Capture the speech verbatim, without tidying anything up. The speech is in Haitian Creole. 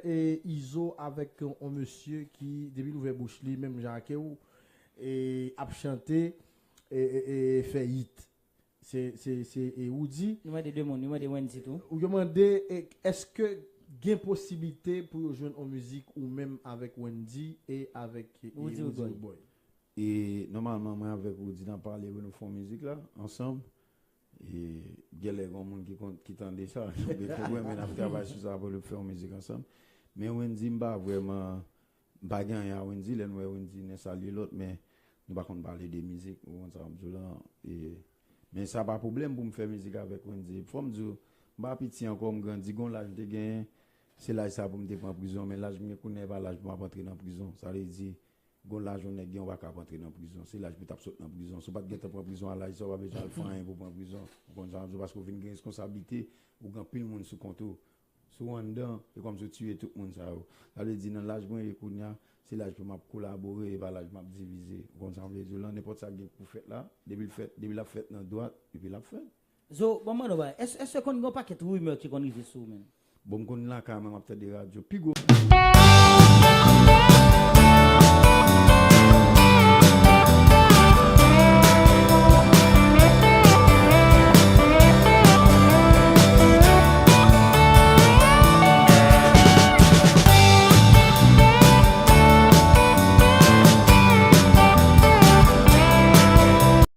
E Izo avèk yon, yon mesye ki, depi l ouvè bouch li, menm jan ak ou, e ap chante, e, e, e fè hit. Se, se, se e Roody. Nou mande de moun, nou mande Wendy tou. Ou yo mande, e, èske gen posiblite pou yo jwenn yon mizik ou menm avèk Wendy e avèk e Roody Roody Roodboy? Roodboy? E nòmalman, mwen avèk Roody n ap pale pou nou fè yon mizik la, ansanm. E genlè gen moun ki konn, ki tande sa, nou gen pwoblèm, men n ap travay sou sa pou nou fè yon mizik ansanm. Men Wendy, m pa vrèman, m pa gen anyen a Wendy, lè n wè Wendy, n salye lòt, men nou pa konn pale de mizik, ou konn sa m di w lan. E, men sa pa pwoblèm pou m fè mizik avèk Wendy. Fò m di w, m pa piti ankò, m grandi, gon laj m te genyen, se laj sa pou m te pran prizon, men laj m gen kounye a, e pa laj pou m ap antre nan prizon. Sa vle di, gon laj yon nèg gen, ou pa ka ap antre nan prizon. Se laj pou t ap sot nan prizon. Si w pa t gentan pran prizon a laj sa, ou pa bezwen al fè anyen pou pran prizon. Ou konn sa m di w, paske w vin gen responsablite, ou gen anpil moun sou kont ou. Si w anndan, e kòmsi w tiye tout moun sa yo. Sa vle di, nan laj mwen ye kounye a, se laj pou m ap kolabore, e pa laj m ap divize. Ou konn sa m vle di w lan, nenpòt sa k gen pou fèt la, depi l fèt, depi l ap fèt nan dwat, epi l ap fèt. Zo, ban m mande w bagay. Èske, èske konn gen yon pakèt rimè ki konn rive sou ou menm? Bon, m konn lakay mwen, m ap tande radyo. Pi gwo